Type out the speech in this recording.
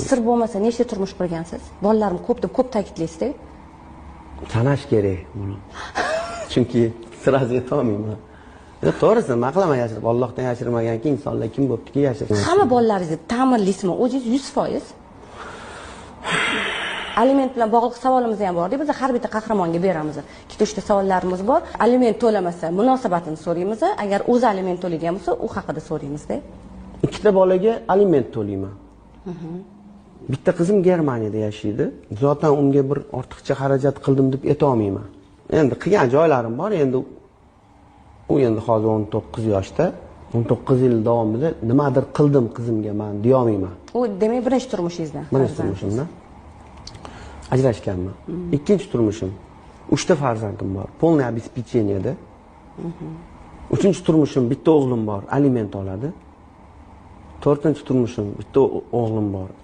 Sir bo'lmasa, nechta turmush qurgansiz? Bolalarim ko'p deb ko'p ta'kidlaysizda. Sanash kerak buni, chunki сразу aytolmayman. To'g'risi, nima qilaman yashirib? Ollohdan yashirmaganki, insonlar kim bo'ptiki yashirmasin? Hamma bolalaringizni ta'minlaysizmi o'zingiz 100%? Aliment bilan bog'liq savolimiz ham bor. Biz har bitta qahramonga beramiz. Ikkita, uchta savollarimiz bor. Aliment to'lamasa, munosabatini so'raymiz. Agar o'zi aliment to'laydigan bo'lsa, u haqida so'raymizda. Ikkita bolaga aliment to'layman. Bitta qizim Germaniyada yashaydi. Zotan unga bir ortiqcha xarajat qildim deb aytolmayman. Endi qilgan joylarim bor. Endi u endi hozir 19 yoshda. 19 yil davomida nimadir qildim qizimga man deyolmayman. U demak, birinchi turmushingizdan? Birinchi turmushimdan ajrashganman. Ikkinchi turmushim, uchta farzandim bor, полный обеспечение da. Uchinchi turmushim, bitta o'g'lim bor, aliment oladi. To'rtinchi turmushim, bitta o'g'lim bor.